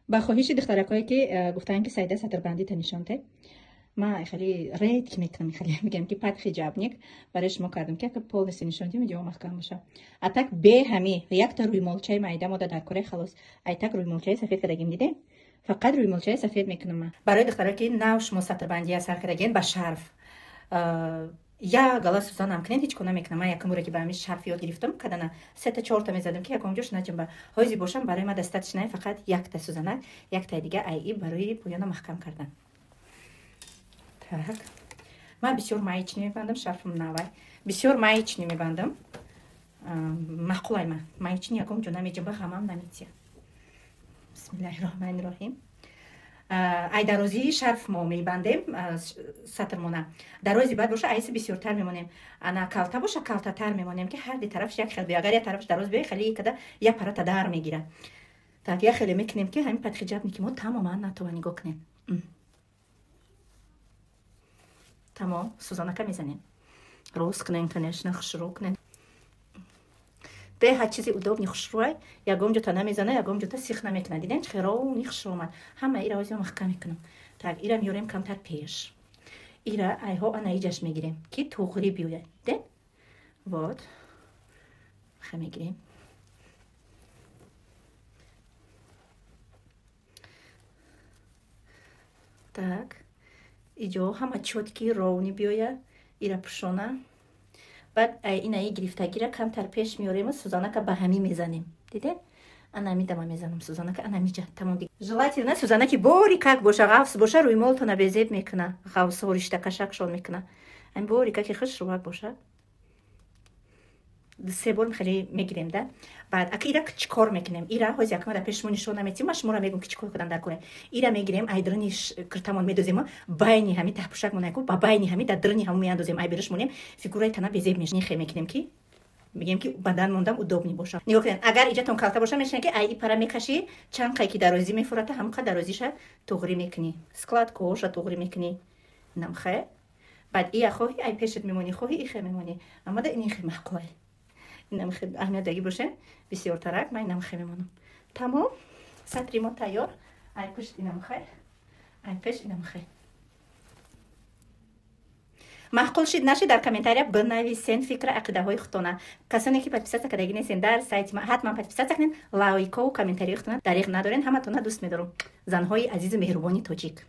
Ба хоҳиши духтаракое ки гуфтанд, ки Саида, сатрбандита нишон те, ма хеле редко мекунам, хеле мегӯям, ки подхиджабник барои шумо кардам, ки ака полностью нишон диҳам, ҷо маҳкам боша. А так бе ҳами якта рӯймолчаи майда мода дар кораи, халос. Ай так рӯймолчаи сафед кардагим, дидем, фақат рӯймолчаи сафед мекунам ма. Барои духтаро, ки нав шумо сатрбандия сар кардагин, ба шарф як гала сӯзанам кунед, ҳеҷ кор намекунам. Ман якум боре ки ба ҳамин шарф ёд гирифтам, кадана сета чорта мезадам, ки ягон ҷош наҷумба. Ҳози бошам, барои ма достаточно фақат якта сӯзанак, яктаи дига айи барои поёна маҳкам кардан. Так, ман бисёр маечный мебандам, шарфам навай, бисёр маечный мебандам, маъқулай ма маечный, ягон ҷо намеҷумба, ғамам наметия. Бисмиллаҳи роҳмани роҳим. Ай дарозии шарф мо мебандем сатрмона. Дарози баъд боша, айси бисёртар мемонем, ана калта боша, калтатар мемонем, ки ҳар ди тарафш як хел биё. Агар як тарафш дароз биёй, хеле када як парата дар мегира. Так, як хеле мекунем, ки ҳамин подхиджабники мо тамоман натова. Нигоҳ кунем, тамом, сӯзанака мезанем. Рост кунем, конечно, хушрӯ кунем, беҳад чизи удобный, хушрӯай, ягон ҷота намезана, ягон ҷота сих намекунад. Дидем, чӣ ровный, хушрӯ омад. Ҳама ира ҳозир маҳкам мекунам. Так, ира меёрем камтар пеш, ира айҳо ана иҷаш мегирем, ки туғри биёяд. Дидем, вот ха мегирем. Так, иҷо ҳама чёткий, ровный биёяд. Ира пӯшона, баъд инаи гирифтагира камтар пеш меорему сӯзанака ба ҳамин мезанем. Дидем, ана ҳами дама мезанам сӯзанака, ана ҳамиҷа, тамом. Желательно сӯзанаки борикак боша. Ғафс боша, рӯймолтона безеб мекуна, ғафсҳо риштакашакшон мекуна. Ҳами борикаки хушрӯак боша. Се бор хеле мегирем да. Баъд ака ира чӣ кор мекунем? Ира ҳози якма дар пеши шумо нишон наметим, ман шуморо мегӯм, ки чӣ кор кунам дар кора. Ира мегирем, ай дурни киртамон медозему, байни ҳами таҳпӯшак монаку, ба байни ҳами дар дурни ҳаму меандозем, ай бериш монем, фигураи тана безеб меша. Нихе мекунем, ки мегӯем, ки бадан мондам удобный боша. Нигоҳ кунед, агар иҷатон калта боша, мешавад, ки ай и пара мекашӣ, чанд қай ки дарозӣ мефурата, ҳамқа дарозиша туғрӣ мекунӣ, складкоша туғрӣ мекунӣ, намхе. Баъд ия хоҳӣ, ай пешат мемонӣ, хоҳӣ, ихе мемонӣ. Амада ин ихе маъқулай, инамхе аҳамиятдагӣ боше бисёртарак, ман инамхе мемонам. Тамом, сатри мо тайёр. Ай пушт инамхе, ай пеш инамхе. Маъқул шид, нашид, дар комментария бинависен фикра ақидаҳои худтона. Касоне ки подписаться кардагӣ нестен дар сайти ма, ҳатман подписаться кунед, лайкову комментарии худтона дариғ надорен. Ҳаматона дӯст медорам, занҳои азизу меҳрубони тоҷик.